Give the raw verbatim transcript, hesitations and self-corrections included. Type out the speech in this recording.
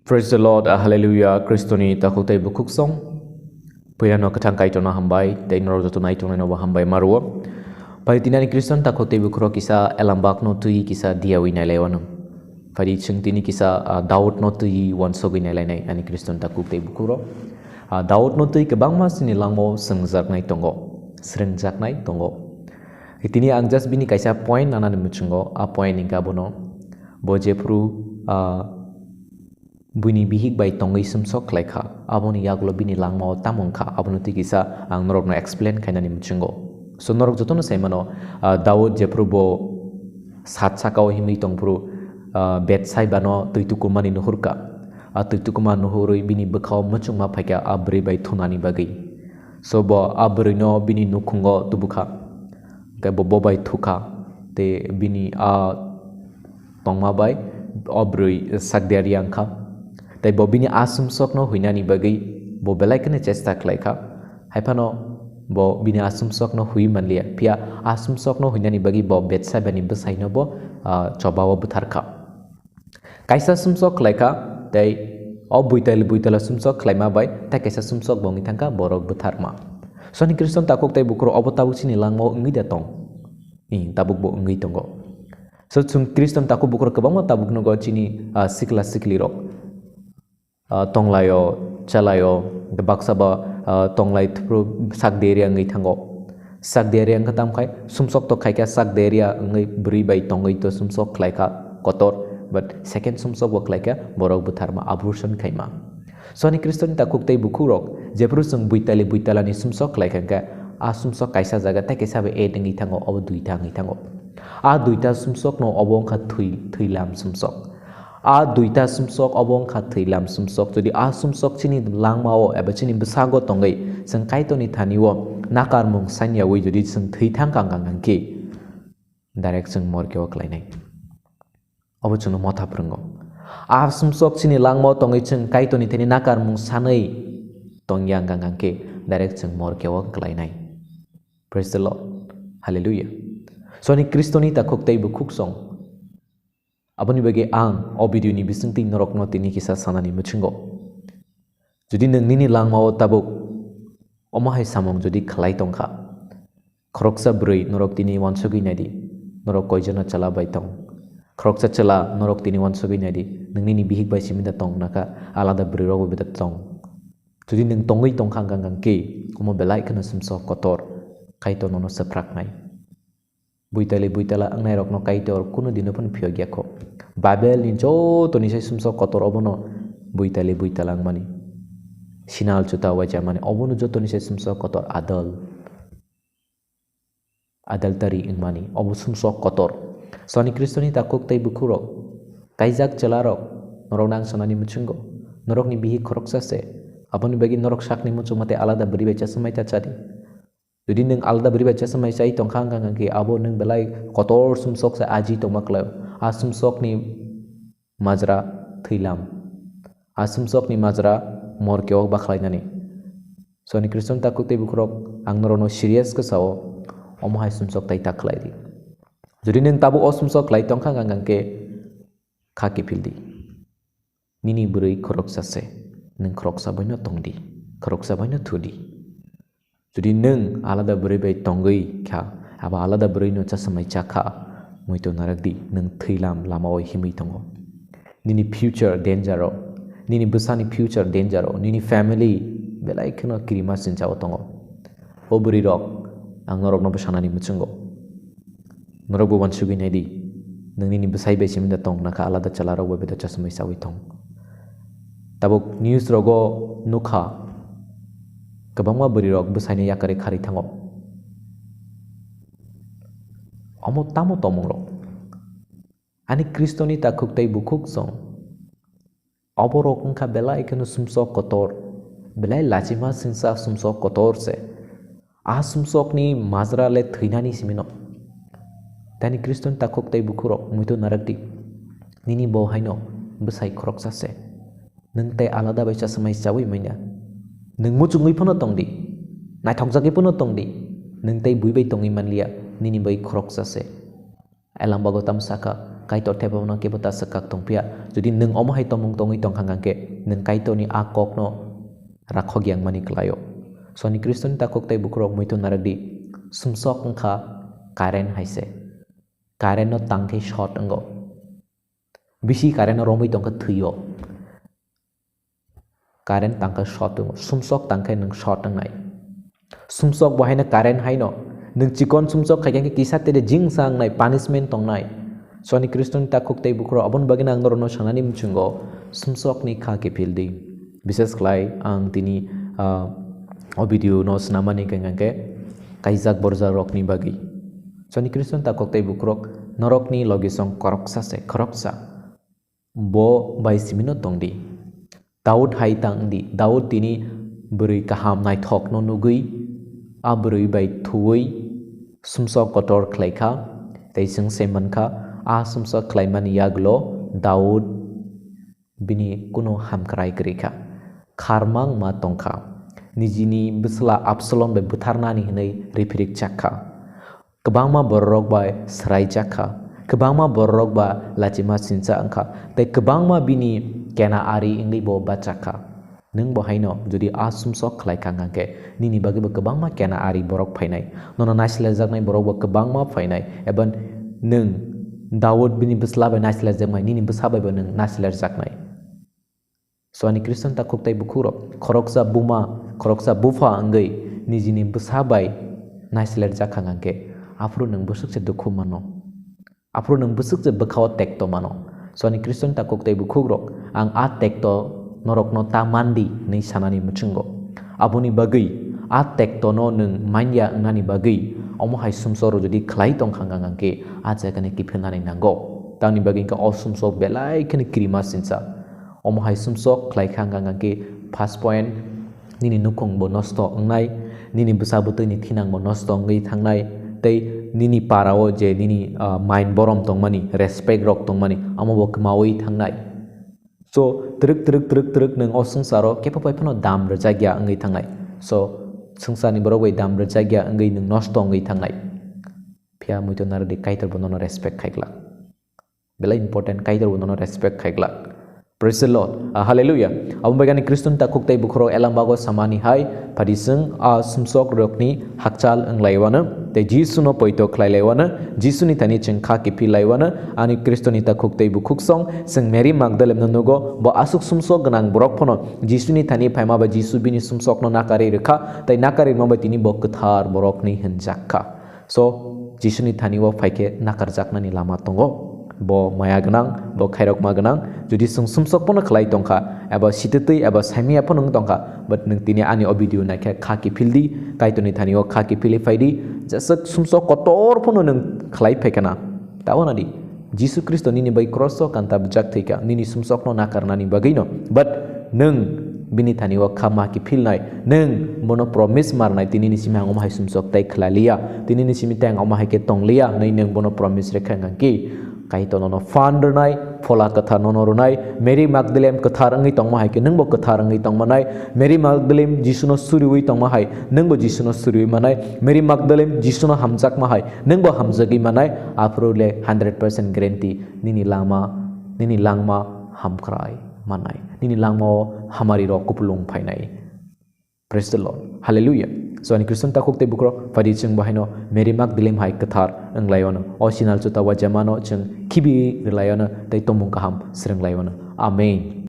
Praise the Lord, ah, hallelujah, Kristoni takhuk tei bukhuk song. Puirano kwthang Kaitorno hambai, tei norok joto nai tongnai nobo hambai maruo. Pai tinani Kriston takhuk tei bukhuro kisa elambakno twi kisa diawi nailai wano. Pai chwng tini kisa, ah, Daudno twi wansogwi nailainai ani Kriston takhuk tei bukhuro. Ah, Daudno twi kwbangma sini langmao swngjaknai tongo, srwngjaknai tongo. Tini ang just bini kaisa point nanani muchungo, a point hingka bono, bo jephru, ah, buini bihik bai tongwi sumsok khlai kha, aboni yagulo bini langmao tamo wng kha, abono twi kisa ang norokno explain khainani muchungo. So norok jotono sai mano, ah, Daud jephru bo sat sakao himwi tongphru, ah, Betsaibano twi tukumani nuhur kha. A twi tukuma nuhurwi bini bwkhao muchungma phai kha a bwrwi bai thunani bagwi. So bo a bwrwino bini nukhungo tubu kha. Hwnkhe bo bo bai thu kha. Tei bini a tongma bai o bwrwi sak diaria wng kha. Tei bo bini a sumsokno huinani bagwi bo belai kheno chesta khlai kha. Hai phano bo bini a sumsokno hui manliya. Phiya a sumsokno huinani bagwi bo Betsaibani bwsaino bo, ah, chobao bwthar kha. Kaisa sumsok khlai kha, tei o buitali buitala sumsok khlaima bai tei kaisa sumsok bo wngwi thang kha borok bwtharma. Soni Kriston takhuk tei bukhuro obo tabuk chini langmao wngwi da tong? Ih, tabuk bo wngwi tongo. So chwng Kriston takhuk bukhuro kwbangma tabuk nugo chini, ah, sikla siklirok. Ah, tonglaio, chalaio, baksa ba, ah, tonglai thupru sak deria wngwi thango. Sak deria wngkha tamo khai sumsok to khaikha sak deria wngwi bwrwi bai tongwi to sumsok khlaikha kotor, but second sumsok bo khlaikha borok bwtharma abortion khaima. Soni Kriston takhuk tei bukhukrok jephru chwng buitali buitalani sumsok khlaikha hwnkhe a sumsok kaisa jaga tei kaisa bai add wngwi thango, obo duita wngwi thango. A duita sumsokno obo wngkha thwi, thwilam sumsok. A duita sumsok obo wngkha thwilam sumsok. Jodi a sumsok chini langmao eba chini bwsago tongwi chwng Kaitorni thani-o nakarmung sanyaui jodi chwng thwi thang kang kang khe, direct chwng morkeo klainai. Obo chwngno motha phwrwngo. A sumsok chini langmao tongwi chwng Kaitorni thani nakarmung sanwi tongya kang kang khe, direct chwng morkeo klainai. Praise the Lord. Hallelujah. Soni Kristoni takhuk tei bukhuk song. Aboni bagwi ang o video ni bisingtwi norokno tini kisa sanani muchungo. Jodi nwng nini langmao tabuk omo hai samung jodi khlai tongkha, khoroksa bwrwi norok tini wansugwi naidi, norok koijono chwla bai tong. Khoroksa chwla norok tini wansugwi naidi, nwng nini bihik bai simi da tong nakha, alada bwrwi rok bai da tong. Jodi nwng tongwi tongkha hwnkha hwnkhe, omo belai kheno sumsok kotor, Kaitor nono swpraknai. Buitali buitala wngnairokno Kaitor kunu dino phano phiyok ya kho. Babelni jotoni sai sumsok kotor obono buitali buitala wngmani. Sinal chuta waijamani obono jotoni sai sumsok kotor adul. Adultery wngmani obo sumsok kotor. Soni Kristoni takhuk tei bukhukrok, kaijak chwlarok, norok nang sanani muchungo, norokni bihik khoroksa se. Aboni bagwi norok sakni muchungma tei alada bwrwi bai chasamai ta chadi. Jodi nwng alada bwrwi bai chasamai chai tongkha hwnkha hwnkhe abo nwng belai kotor sumsok se aji tongma kwlai. A sumsokni majra thwilam. A sumsokni majra morkeo bakhlainani. Soni Kristoni takhuk tei bukhukrok ang norokno serious khe sao, omo hai sumsok tai ta khlai di. Jodi nwng tabuk o sumsok khlai tongkha hwnkha hwnkhe kha kiphil di. Nini bwrwi khoroksa se, nwng khoroksa baino tong di, khoroksa baino thu di. Jodi nwng alada bwrwi bai tongwi kha, abo alada bwrwino chasamai cha kha, muitu narak di, nwng thwilam lamao himwi tongo. Nini future danger o, nini bwsani future danger o, nini family belai kheno kirima sinchao tongo. O bwrwirok, ang norokno bwsanani muchungo. Norokbo wansugwi naidi, nwng nini bwsai bai simi da tong nakha, alada chwlarok bai da chasamai chawi tong. Tabuk news rogo nukha, kwbangma bwrwirok bwsaino yakarwi kharwi thango. Omo tamo tongmungrok? Ani Kristoni takhuk tei bukhuk song. Oborok wngkha belai kheno sumsok kotor, belai lachima singsa sumsok kotor se. A sumsokni majra le thwinani simino. Tani Kristoni takhuk tei bukhukrok muitu narak di. Nini bo haino bwsai khoroksa se. Nwng tei alada bai chasamai chawi manya. Nwng muchungwi phano tong di. Naithokjagwi phano tong di. Nwng tei bui bai tongwi manliya, nini bai khoroksa se. Elambagw tamo sakha, Kaitor thepano kebo ta swkak tongphiya. Jodi nwng omo hai tongmung tongwi tongkha hwnkhe, nwng Kaitorni a kokno rakhok yangmani kwlaio. Soni Khristoni takhuk tei bukhurok muitu narwkdi, sumsok wngkha current hai se. Current no tangkhe short wngo. Bisi current no romwi tongkhe thwio. Current tangkhe short wngo. Sumsok tangkhe nwng short wngnai. Sumsok bo haino current haino. Nwng chikon sumsok khaikhe kisa tere jingsa wngnai, punishment tongnai. Soni Khristoni takhuk tei bukhurok aboni bagwi ang norokno sanani muchungo sumsokni kha kiphildi. Bises khlai ang tini, ah, o video no swnamani hwnkhe kaijak borjak rokni bagwi. Soni Khristoni takhuk tei bukhurok norokni logisong khoroksa se, khoroksa. Bo bai simino tongdi. Daud hai tangdi. Daud tini bwrwi kaham naithokno nugwi, a bwrwi bai thuwi sumsok kotor khlaikha, tei chwng se mankha, a sumsok khlaimani yagulo Daud bini kunu hamkrai kwrwi kha. Kharmang ma tongkha. Nijini bwsla Absalom bai butharnani hwnwi riphirik chak kha. Kwbangma bororok bai swraijak kha, kwbangma bororok ba lachima sincha wngkha, tei kwbangma bini kena ari wngwi bo bachak kha. Nwng bo haino jodi a sumsok khlai kha hwnkhe, nini bagwi bo kwbangma kena ari borok phainai, nono naislerjaknai borok bo kwbangma phainai, eba nwng Daud bini bwsla bai naislerjaknai, nini bwsa bai bo nwng naislerjaknai. So ani Khristan takhuk tei bukhukrok, khoroksa buma, khoroksa bupha wngwi nijini bwsa bai naislerjak kha hwnkhe, aphuru nwng bwswk se dukhu mano, aphuru nwng bwswk se bwkhao tekto mano. So ani Khristan takhuk tei bukhukrok, ang a tekto norokno ta mandi hwnwi sanani mwchungo. Aboni bagwi a tektono nwng manya wngnani bagwi omo hai sumsok rw jodi khlai tong kha hwnkhe, a jagani kiphilnani nango. Tamni bagwi hwnkhe o sumsok belai kheno kirima sinsa. Omo hai sumsok khlai kha hwnkha hwnkhe, first point, nini nukhung bo nosto wngnai, nini bwsa bwtwini thinang bo nosto wngwi thangnai, tei nini para o je nini, ah, main borom tongmani, respect rok tongmani, omo bo kwmawi thangnai. So, twrwk, twrwk, twrwk, twrwk nwng o swngcharo kebo bai phano dam rwjakya wngwi thangnai. So, swngcharni borok bai dam rwjakya wngwi nwng nosto wngwi thangnai. Phiya muitu narwdi, Kaitor bo nono respect khai glak. Belai important, Kaitor bo nono respect khai glak. Praise the Lord. Ah, hallelujah. Abo bai ani Khristan takhuk tei bukhukrok elambago samani hai, phadi chwng a sumsok rokni hakchal wng laiwano, tei Jisu no poito khlai laiwano, Jisu ni thani chwng kha kiphil laiwano, ani Khristan ni takhuk tei bukhuk song, chwng Mary Magdalene no nugo, bo aswk sumsok gwnang borok phano Jisu ni thani phaima bai Jisu bini sumsok no nakari rwkha, tei nakari rwma bai tini bo kwthar borok ni hwnjak kha. So, Jisuni thani o phai khe nakarjaknani lama tongo. Bo maya gwnang, bo khairokma gwnang. Jodi chwng sumsok phano khlai tongkha, eba sititwi eba saimaya phano wng tongkha, but nwng tini ani o video naikhe kha kiphil di, Kaitorni thani o kha kiphilwi phai di, jeswk sumsok kotor phano nwng khlai phai khana. Tabo nadi, Jisu Khristo nini bai cross o kanta bwjak thwi kha, nini sumsokno nakarnani bagwino. But nwng bini thani o kha ma kiphilnai, nwng bono promise marnai, tini ni simi ang omo hai sumsok tei khlai liya, tini ni simi tei ang omo hai khe tong liya hwnwi nwng bono promise rwkha hwnkhe, Kaitor nono phan rwnai, Phola Kwthar nono rwnai, Mary Magdalene kwthar wngwi tongma hai khe nwng bo kwthar wngwi tongmanai, Mary Magdalene Jisuno suriwi tongma hai nwng bo Jisuno suriwi manai, Mary Magdalene Jisuno hamjakma hai nwng bo hamjagwi manai, aphuru le hundred percent guarantee nini lama, nini langma hamkrai manai, nini langmao hamari rok kupulung phainai. Praise the Lord. Hallelujah. So ani Khristan takhuk tei bukhukrok, phadi chwng bo haino Mary Magdalene hai kwthar wng laiwano. O sinal chuta wajamano chwng khibi rwlaiwano tei tomung kaham swrwng laiwano. Amen.